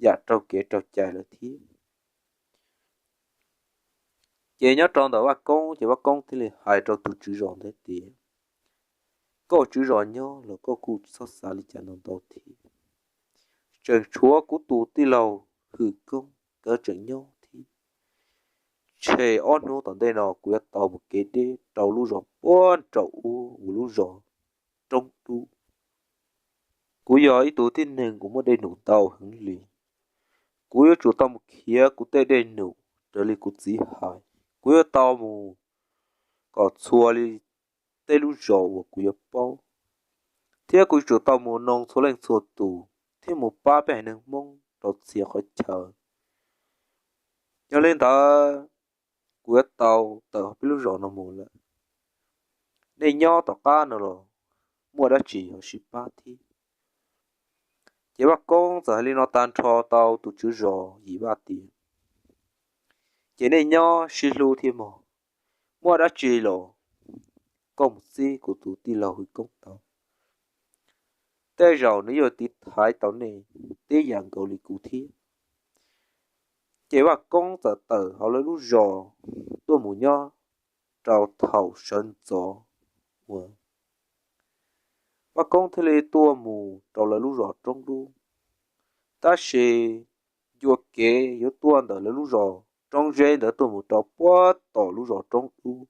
yam raug kev raug cai lawm thiab. Ces nyob rau ntawm Vaj Koob ces Vaj Koob thiaj li hais rau tus tswv zos ntawd tias, koj tswv zos nyob los koj kuj txhob xav li cas ntau ntau thiab. Tseem tshuav kuv tus tij laug Hwm Koob nkawd tseem nyob thiab. Tshem ob hnub tom ntej no kuv yuav tau mus kev deb rau lub zos puag nraum ub uas lub zos Roob Dub. Kuv yog ib tug tib neeg uas muaj dej num ntau heev li. Kuv yuav tsum tau mus khiav kuv tej dej num raws li kuv txiv hais. Kuv yuav tau mus kom txhua li tej lub zos uas kuv yuav paub, thiab kuv yuav tsum tau mus noog txhua leej txhua tus thiab mus pab peb haiv neeg Hmoob rau txhia qhov chaw. Yog li ntawd, kuv yuav tau tawm peb lub zos no mus lawm. Nej nyob tom qab no los muaj dab tsi ho sib pab thiab. Ces Vaj Koob txawm hais li no tag nrho rau tus tswv zos Yim Vaj tias, ces nej nyob sib hlub thiab mog, muaj dab tsi los koj mus txib kuv tus tij laug Hwj Koob tau, tej zaum nws yuav tiv thaiv tau nej tib yam nkaus li kuv thiab. Ces Vaj Koob txawm tawm hauv lawv lub zos tuaj mus nyob rau thaum sawv ntxov uas Vaj Koob thiaj li tuaj mus rau lawv lub zos Roob Dub. Tab sis ncua kev yuav tuaj ntawm lawv lub zos Roob Zeb ntawd tuaj mus rau puag tom lub zos Roob Dub,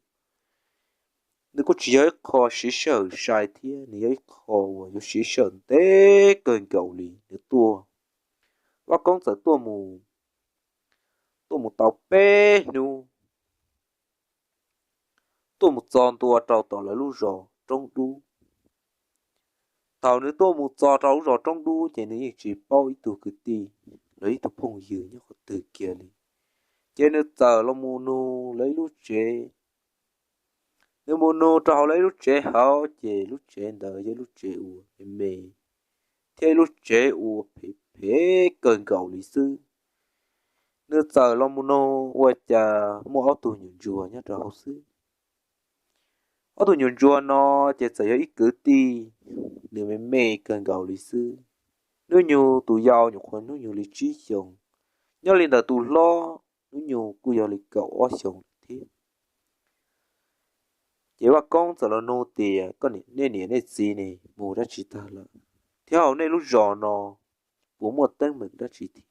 nws kuj tsis yog ib qho siv sij hawm sai thiab, nws yog ib qho uas yuav siv sij hawm ntev kawg nkaus li nws tuaj. Vaj Koob txawm tuaj mus, tuaj mus tau peb hnub, tuaj mus txog ntua rau tom lawv lub zos Roob Dub. Thaum nws tuaj mus txog rau lub zos Roob Dub ces nws yeej tsis paub ib tug kwv tij los ib tug phooj ywg nyob qhov twg kiag li. Ces nws txawm los mus nug lawv ib lub tsev. Nws mus nug rau hauv lawv ib lub tsev hauv ces lub tsev ntawd yog ib lub tsev uas me me thiab ib lub tsev uas phem phem kawg nkaus li xwb. Nws txawm los mus nug ua cas muaj ob tug nyuam ntsuag nyob rau hauv xwb. Ob tug nyuam ntsuag no ces txawm yog ib kwv tij, nws me me kawg nkaus li xwb. Hnub nyoog tus yau nyuam qhuav hnub nyoog li tsib xyoos, nyob li ntawm tus hlob hnub nyoog kuj yog li kaum ob xyoos lawm thiab. Ces Vaj Koob txawm los nug tias, koj, nej niam nej txiv ne mus dab tsi tag lawm? Thiab hauv nej lub zos no puas muaj teeb meem dab tsi thiab?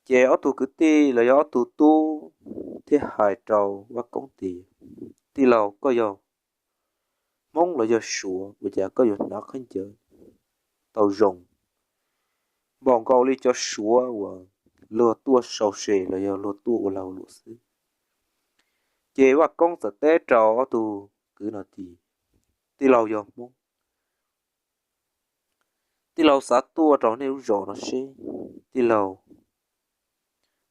Ces ob tug kwv tij los yog ob tug tub thiaj hais rau Vaj Koob tias, tij laug, koj yog Hmoob los yog Suav ua cas koj yuav hnav khaub ncaws tau zoo npaum nkaus li cov Suav uas luag tuaj sau se los yog luag tuaj ua lag ua luam xwb? Ces Vaj Koob txawm teb rau ob tug kwv no tias, tij laug yog Hmoob, tij laug xav tuaj rau nej lub zos no seb tij laug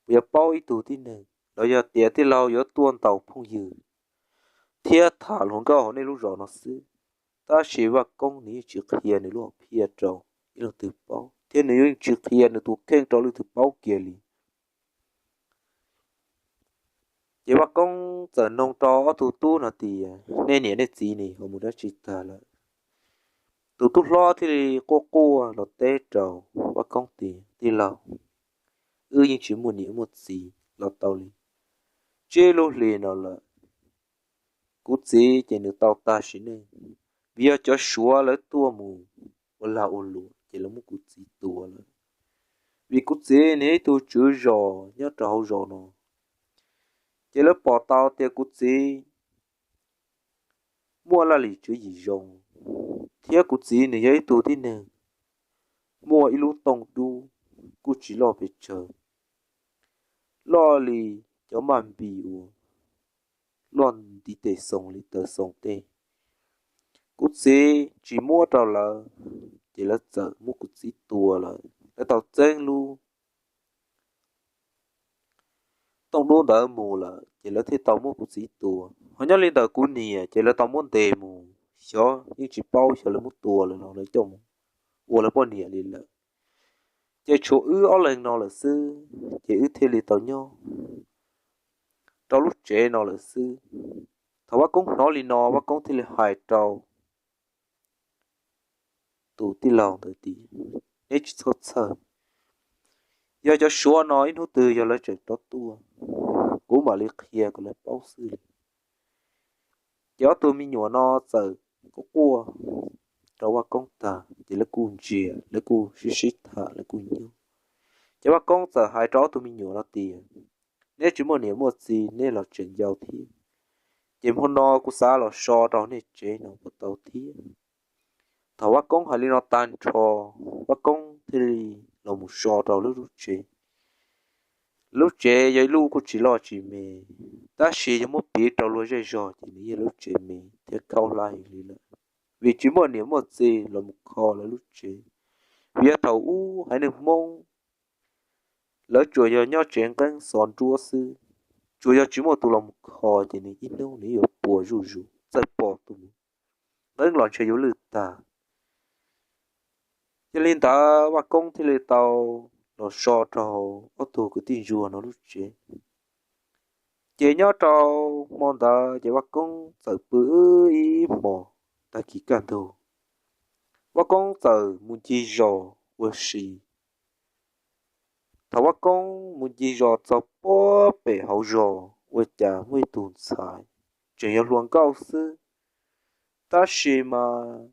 puas yuav paub ib tug tib neeg los yog tias tij laug yuav tuaj ntaus phooj ywg thiab tham hluas nkauj hauv nej lub zos no xwb. Tab sis Vaj Koob nws yeej tsis qhia nws lub hom phiaj rau ib leej twg paub thiab nws yeej tsis qhia nws tus kheej rau leej twg paub kiag li. Ces Vaj Koob txawm nug rau ob tug tub no tias, nej niam nej txiv ne ho mus dab tsi tag lawm? Tus tub hlob thiaj li quaj quaj los teb rau Vaj Koob tias, tij laug, wb yeej tsis muaj niam muaj txiv los tau li tsib lub hlis no lawm. Kuv txiv ces nws tau tag sim neej vim yog cov Suav lawv tuaj mus ua lag ua luam ces lawv muab kuv txiv tua lawm. Vim kuv txiv nws yog ib tug tswv zos nyob rau hauv zos no, ces lawv pom tau tias kuv txiv muaj laj lim tswv yim zoo, thiab kuv txiv nws yog ib tug tib neeg muaj ib lub tooj dub kuj tsis loj pes tsawg, loj li cov maj npis uas loj ntiv tes xoo li taw xoo tej. Kuv txiv tsis muab rau lawv, ces lawv txawm muab kuv txiv tua lawm. Lawv tau txeeb lub tooj dub ntawd mus lawm, ces lawv thiaj tau muab kuv txiv tua. Ho nyob li ntawm kuv niam ces lawv tau muab ntes mus, xyov yeej tsis paub xyov lawv muab tua lawm los lawv coj mus ua lawv poj niam li lawm. Ces tshuav wb ob leeg no lawm xwb, ces wb thiaj li tau nyob rau lub tsev no lawm xwb. Thaum Vaj Koob hnov li no, Vaj Koob thiaj li hais rau tus tij laug ntawd tias, neb tsis txhob txhawj, yog cov Suav no ib hnub twg yog lawv tseem rov tuaj, kuv mam li qhia kom lawv paub xwb li. Ces ob tug me nyuam no txawm quaj quaj rau Vaj Koob tag, ces lawv kuj ntsia, lawv kuj sib sib tham, lawv kuj nyob. Ces Vaj Koob txawm hais rau ob tug me nyuam no tias, neb tsis muaj niam muaj txiv, neb los tseem yau thiab, ces hmo no kuv xav los so rau nej tsev no puas tau thiab? Thaum Vaj Koob hais li no tag nrho, Vaj Koob thiaj li los mus so rau lub lub tsev. Lub tsev yog ib lub kuj tsis loj tsis me, tab sis yog muab piv rau luag zej zog ces nws yog lub tsev me thiab khaub hlab heev li lawm, vim tsis muaj niam muaj txiv los mus kho lawv lub tsev. Vim yog thaum ub haiv neeg Hmoob lawv tsuas yog nyob tsev nqeeb xov nruab xwb, tsuas yog tsis muaj tus los mus kho ces nws ib hnub nws yuav puas zuj zus txawj pom tus mus nqeeb los ntshe yuav lwj tag. Yog li ntawd Vaj Koob thiaj li tau los so rau ob tug kwv tij ntsuag no lub tsev. Ces nyob rau hmo ntawd ces Vaj Koob txawm pw ib hmos, tag kis kaj ntug Vaj Koob txawm mus ncig zos ua si. Thaum Vaj Koob mus ncig zos txog puag pem hauv zos ua cas muaj ib tug ntxhais tseem yog hluas nkauj xwb, tab sis mas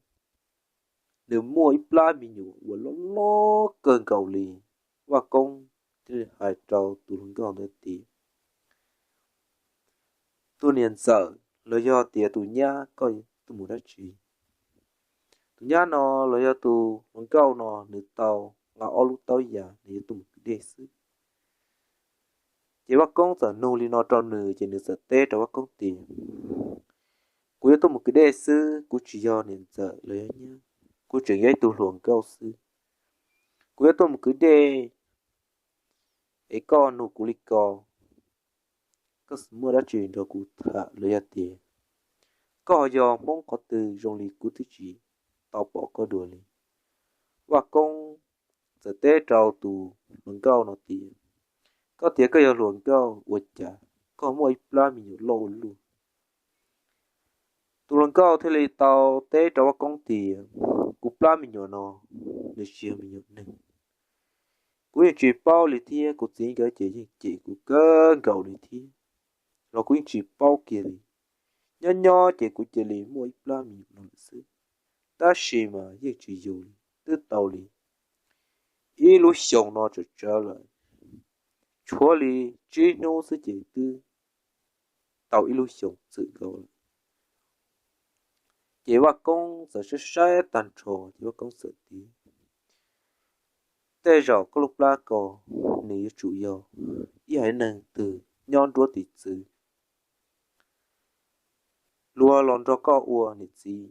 nws muaj ib plab me nyuam uas loj loj kawg nkaus li. Vaj Koob thiaj li hais rau tus hluas nkauj ntawd tias, Tus niam ntxawm los yog tias tus nyab, koj tuaj mus dab tsi? Tus nyab no los yog tus hluas nkauj no nws tau nqa ob lub taub yas, nws yuav tuaj mus kwv dej xwb. Ces Vaj Koob txawm nug li no rau nws, ces nws txawm teb rau Vaj Koob tias, Kuv yuav tuaj mus kwv dej xwb, kuv tsis yog niam ntxawm los yog nyab, kuv tseem yog ib tug hluas nkauj xwb. Kuv yuav tuaj mus kwv dej, es koj nug kuv li ko, koj xav muaj dab tsi nrog kuv tham los yog tias koj yog Hmoob qhov twg zoo li kuv twb tsis tau pom koj dua li. Vaj Koob txawm teb rau tus hluas nkauj no tias, Koj tias koj yog hluas nkauj ua cas koj muaj ib plab me nyuam loj ua luaj? Tus hluas nkauj thiaj li tau teb rau Vaj Koob tias, Kuv plab me nyuam no nws tsis yog me nyuam neeg. Kuv yeej tsis paub li thiab, kuv txiv nkawd ces yeej cem kuv kawg nkaus li thiab, los kuv yeej tsis paub kiag li. Nyob nyob ces kuv cia li muaj ib plab me nyuam no lawm xwb, tab sis mas yeej tsis yus li, twb tau li ib lub xyoos no tsawm tsawv lawm, tshuav li tsib hnub xwb ces twb tau ib lub xyoos txwm nkaus lawm. Ces Vaj Koob txawm saib saib tag nrho ces Vaj Koob txawm tias, Tej zaum koj lub plab ko nws yuav tsum yog ib haiv neeg twg nyob nruab tiv txwv, luag los nrog koj ua niam txiv,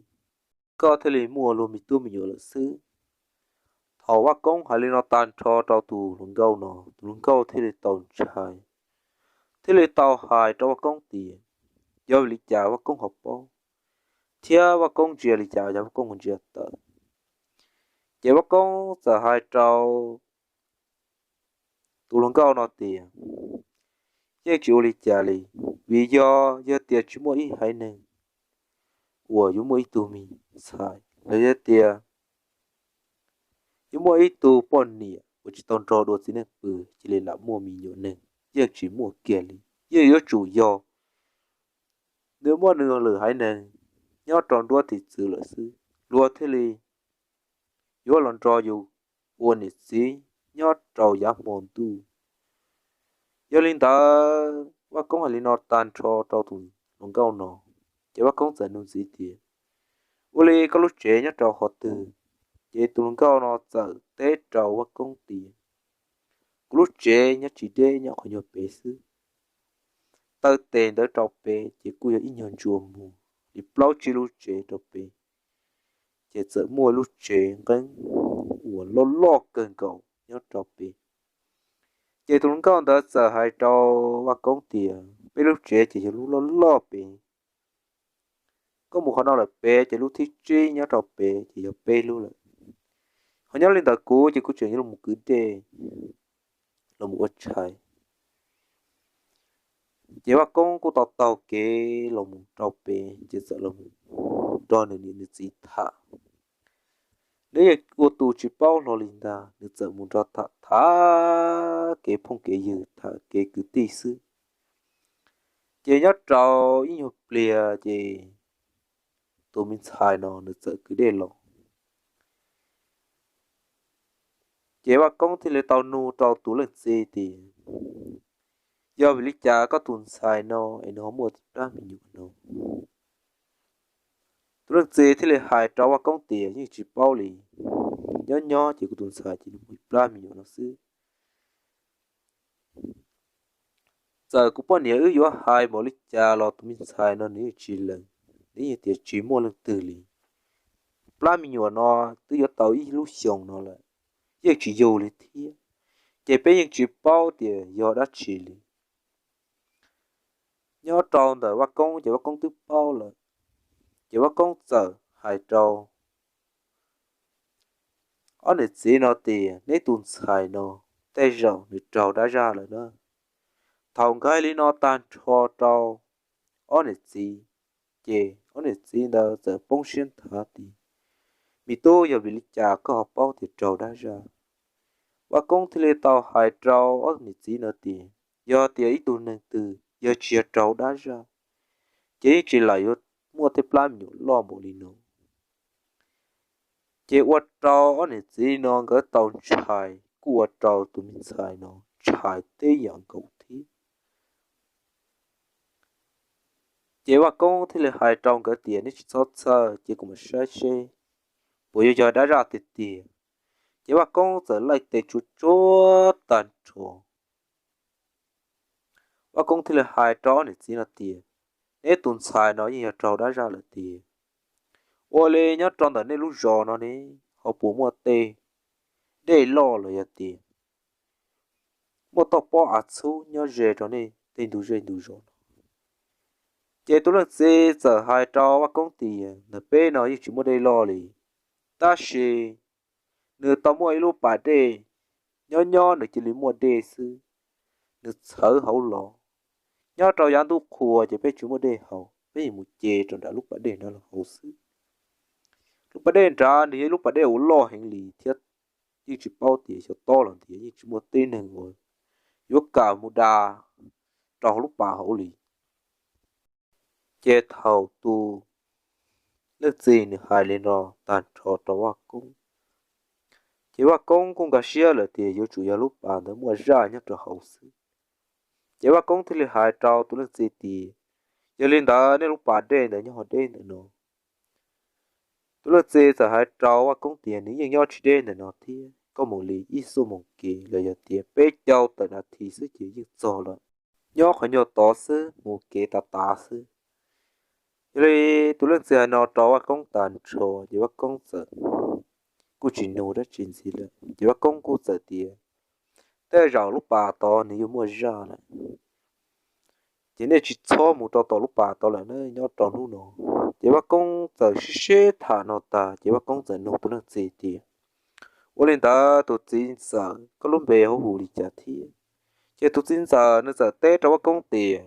koj thiaj li muaj luag me tub me nyuam lawm xwb. Thaum Vaj Koob hais li no tag nrho rau tus hluas nkauj no, tus hluas nkauj thiaj li tau ntshai, thiaj li tau hais rau Vaj Koob tias, Yog vim li cas Vaj Koob ho paub, thiab Vaj Koob ntsia li cas yog Vaj Koob ho ntsia tawm? Ces Vaj Koob txawm hais rau tus hluas nkauj no tias, Yeej tsis ua li cas li, vim yog, yog tias tsis muaj ib haiv neeg uas yuav muaj ib tug me ntxhais los yog tias yuav muaj ib tug poj niam uas tsis tau nrog dua txiv neej pw cia li lam muaj me nyuam neeg, yeej tsis muaj kiag li. Yeej yuav tsum yog nws muaj nws lwm haiv neeg nyob rau nruab tiv txwv lawm xwb, luag thiaj li yuav los nrog yus ua niam txiv nyob rau yav hmo ntuj. Yog li ntawd Vaj Koob hais li no tag nrho rau tus hluas nkauj no, ces Vaj Koob txawm nug ntxiv tias, Ua li koj lub tsev nyob rau qhov twg? Ces tus hluas nkauj no txawm teb rau Vaj Koob tias, Kuv lub tsev nyob tsis deb, nyob qhov nyuag pem xwb. Taw tes ntawd rau pem ces kuj yog ib nyuag ntsuas muag li plaub tsib lub tsev rau pem, ces txawm muaj lub tsev nqeeb uas loj loj kawg nkaus nyob rau pem. Ces tus hluas nkauj ntawd txawm hais rau Vaj Koob tias, Peb lub tsev ces yog lub loj loj pem. Koj mus qhov no lawm pem ces lub thib tsib nyob rau pem ces yog peb lub lawm. Ho nyob li ntawm kuv ces kuv tseem yuav los mus kwv dej, los mus ua tshais. Ces Vaj Koob kuj tau taug kev los mus rau pem ces txawm los mus nrog nws niam nws txiv tham. Nws yeej ua tus tsis paub hlo li ntag, nws txawm mus nrog tham, tham kev phooj kev ywg, tham kev kwv tij xwb. Ces nyob rau ib nyuag pliag ces tus me ntxhais no nws txawm kwv dej los. Ces Vaj Koob thiaj li tau nug rau tus leej txiv tias, Yog vim li cas koj tus ntxhais no es nws ho muaj plab me nyuam no? Tus leej txiv thiaj li hais rau Vaj Koob tias, Yeej tsis paub li, nyob nyob ces kuv tus ntxhais ces nws muaj plab me nyuam no xwb. Txawm kuv poj niam wb yuav hais npaum li cas los tus me ntxhais no nws yeej tsis lees, nws yeej tias tsis muaj leej twg li. Plab me nyuam no twb yuav tau ib lub xyoos no lawm, yeej tsis yug li thiab, ces peb yeej tsis paub tias yog dab tsi li. Nyob rau ntawm Vaj Koob ces Vaj Koob twb paub lawm, ces Vaj Koob txawm hais rau ob niam txiv no tias, neb tus ntxhais no tej zaum nws raug dab zaj lawm na. Thaum nkawd hais li no tag nrho rau ob niam txiv, ces ob niam txiv ntawd txawm poob siab nthav tias, me tub, yog vim li cas koj ho paub tias raug dab zaj? Vaj Koob thiaj li tau hais rau ob niam txiv no tias, yog tias ib tug neeg twg yog tsis yog raug dab zaj, ces yeej tsis lam yuav muaj tej plab me nyuam loj npaum li no. Ces ua rau ob niam txiv no nkawd tau ntshai, kuj ua rau tus me ntxhais no ntshai teb yam nkaus thiab. Ces Vaj Koob thiaj li hais rau nkawd tias, neb tsis txhob txhawj, ces kuv mam saib seb puas yuav yog dab zaj tiag tiag. Ces Vaj Koob txawm laij tes tsuav tsuav tag nrho. Vaj Koob thiaj li hais rau ob niam txiv no tias, neb tus ntxhais no yeej yog raug dab zaj lawm tiag. Ua li nyob rau ntawm nej lub zos no ne, ho puas muaj tej dej loj los yog tias muaj toj pob av txhub nyob ze rau nej tej ntug zej ntug zos no? Ces tus leej txiv txawm hais rau Vaj Koob tias, ntawm peb no yeej tsis muaj dej loj li, tab sis nws tau muaj ib lub pas dej, nyob nyob nws cia li muaj dej xwb, nws txhawv hauv los. Nyob rau yav ntuj qhua ces peb tsis muaj dej haus, peb yeej mus ce rau nram lub pas dej no los haus xwb. Lub pas dej nrad nws yog ib lub pas dej uas loj heev li thiab, yeej tsis paub tias xyov tob los ntiav, yeej tsis muaj tib neeg uas yuav kam mus da rau hauv lub pas hauv li. Ces thaum tus leej txiv nws hais li no tag nrho rau Vaj Koob, ces Vaj Koob kuj nkag siab lawm tias yuav tsum yog lub pas ntawd muaj zaj nyob rau hauv xwb. Ces Vaj Koob thiaj li hais rau tus leej txiv tias, yog li ntawd nej lub pas dej ntawd nyob hauv deb ntawm no. Tus leej txiv txawm hais rau Vaj Koob tias, nws yeej nyob tsis deb ntawm no thiab, koj mus li ib xuab moos kev los yog tias peb caug tawm nas this xwb ces yeej txog lawm. Nyob qhov nyuag tod xwb, mus kev tav tav xwb. Yog li tus leej txiv hais no rau Vaj Koob tag nrho ces Vaj Koob txawm kuj tsis nug dab tsi ntxiv lawm, ces Vaj Koob kuj txawm tias, tej zaum lub pas tod nws yuav muaj zaj lawm, ces nej tsis txhob mus rau tom lub pas tod lawm na, nyob rau hnub no. Ces Vaj Koob txawm sib sib tham no tag ces Vaj Koob txawm nug tus leej txiv tias, ua li ntawd tus txiv ntxawm, koj lub npe hu hu li cas thiab? Ces tus txiv ntxawm nws txawm teb rau Vaj Koob tias,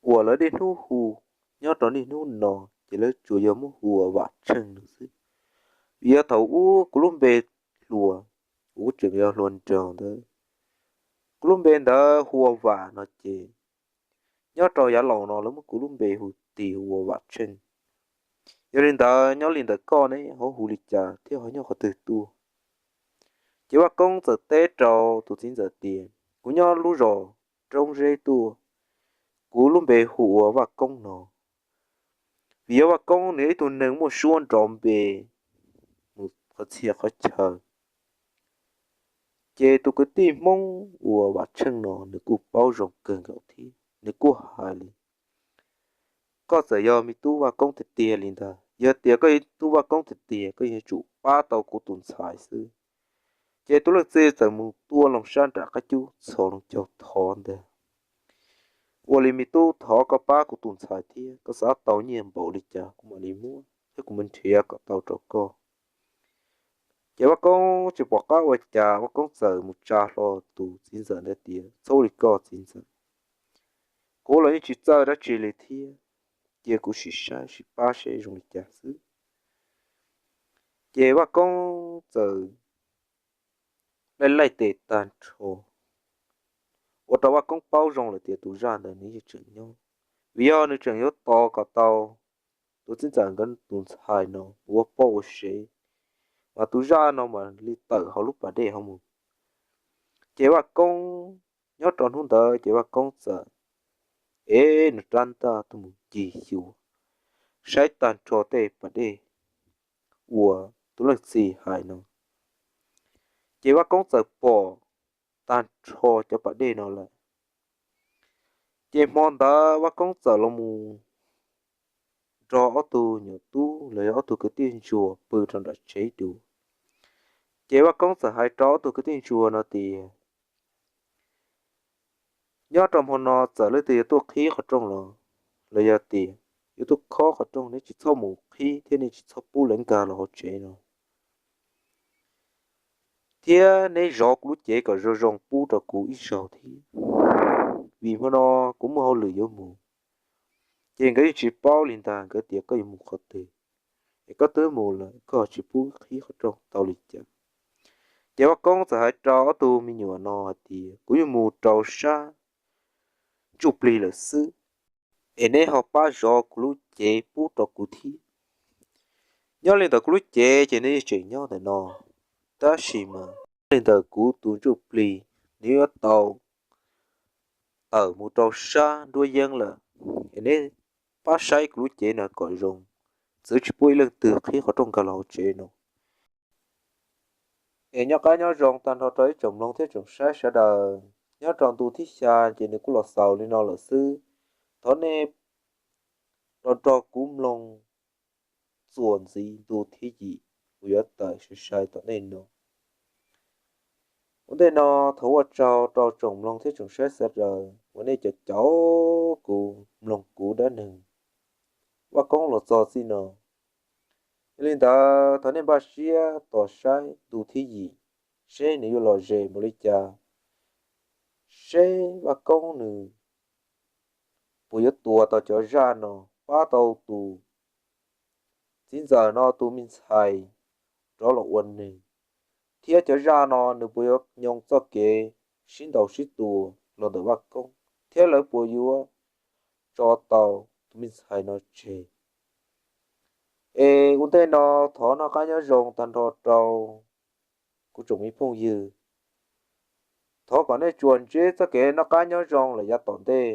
uas lawv niaj hnub hu, nyob rau niaj hnub no ces lawv tsuas yog muab hu ua Vam Tsheej no xwb. Vim yog thaum ub kuv lub npe hluas, kuv tseem yog hluas nraug ntawd, kuv lub npe ntawd hu ua Vam no ces nyob rau yav laus no lawv muab kuv lub npe hu tis hu ua Vam Tsheej. Yog li ntawd nyob li ntawm koj ne ho hu li cas thiab ho nyob qhov twg tuaj? Ces Vaj Koob txawm teb rau tus txiv ntxawm tias, kuv nyob lub zos Roob Zeb tuaj, kuv lub npe hu ua Vaj Koob no. Vim yog Vaj Koob nws yog ib tug neeg muaj suab nrov npe mus qhov txhia qhov chaw, ces tus kwv tij Hmoob uas Vam Tsheej no nws kuj paub zoo kawg nkaus thiab nws kuj hais li, koj txawm yog me tub Vaj Koob tiag tiag li ntag, yog tias koj yog tub Vaj Koob tiag tiag koj yuav tsum pab tau kuv tus ntxhais xwb. Ces tus leej txiv txawm mus tua loo sab nram qab cub txhos loo caug thov ntag, ua li me tub, thov koj pab kuv tus ntxhais thiab, koj xav tau nyiaj npaum li cas kuv mam li muab thiab kuv mam nrhiav kom tau rau koj. Ces Vaj Koob tsis pom qab ua cas, Vaj Koob txawm mus tsa hlo tus txiv ntxawm ntawd tias, txhob ua li koj txiv ntxawm, kuv los yeej tsis txawj dab tsi li thiab, cia kuv sim saib sim pab seb zoo li cas xwb. Ces Vaj Koob txawm laij laij tes tag nrho, ua rau Vaj Koob paub zoo lawm tias tus zaj ntawd nws yeej tseem nyob, vim yog nws tseem yuav tos kom tau tus txiv ntxawm nkawd tus ntxhais no ua poj ua sev, mas tus zaj no mam li tawm hauv lub pas dej hauv mus. Ces Vaj Koob, nyob rau hnub ntawd ces Vaj Koob txawm ev nws rab ntaj tuaj mus ncig xyuas, saib tag nrho tej pas dej uas tus leej txiv hais no, ces Vaj Koob txawm pom tag nrho cov pas dej no lawm. Ces hmo ntawd Vaj Koob txawm los mus nrog ob tug nyuam tub los yog ob tug kwv tij ntsuag pw rau nram tsev dua. Ces Vaj Koob txawm hais rau ob tug kwv tij ntsuag no tias, nyob rau hmo no txawm leej twg yuav tuaj qhib qhov rooj los, los yog tias yuav tuaj khob qhov rooj, neb tsis txhob mus qhib thiab nej tsis txhob pub lawv nkag los hauv tsev no. Thiab neb zov kuv lub cev kom zoo zoo pub rau kuv ib zaug thiab, vim hmo no kuv muaj hauj lwm yuav mus. Ces nkawd yeej tsis paub li ntag, nkawd tias koj yuav mus qhov twg, es koj twb mus lawm koj tsis pub qhib qhov rooj tau li cas? Ces Vaj Koob txawm hais rau ob tug me nyuam no hais tias kuv yuav mus rau sab ntsuj plig lawm xwb, es neb ho pab zov kuv lub cev pub rau kuv thiab. Nyob li ntawm kuv lub cev ces nws yeej tseem nyob ntawm no, tab sis mas nyob li ntawm kuv tus ntsuj plig, nws yuav tau tawm mus rau sab nruab yeeb lawm, es neb pab saib kuv lub cev no kom zoo, txwv tsis pub ib leej twg qhib qhov rooj nkag los hauv tsev no. Es nyob qab nyob zoo tag nrho rau ib tsoom mloog thiab tsoom saib sawv daws. Nyob rau ntu thib xya ces nws kuj los xaus li no lawm xwb. Thov nej los nrog kuv mloog txuas ntxiv ntu thib yim uas yuav tawm sai sai tom ntej no. Ua ntej no thov ua tsaug rau tsoom mloog thiab tsoom saib sawv daws uas nej caum caum kuv mloog kuv dab neeg Vaj Koob los txog txij no. Yog li ntawd thov nej npaj siab tos saib ntu thib yim, seb nws yuav lom zem npaum li cas, seb Vaj Koob nws puas yuav tua tau cov zaj no, pab tau tus txiv ntxawm no tus me ntxhais rov los ua neeg, thiab cov zaj no nws puas yuav nyob txoj kev sib ntaus sib tua los ntawm Vaj Koob, thiab lawv puas yuav tso tau tus me ntxhais no tseg. Es ua ntej no thov noj qab nyob zoo tag nrho rau kuv tsoom me phooj ywg. Thov kom nej tsuas ntsib txoj kev noj qab nyob zoo lawm yav tom ntej.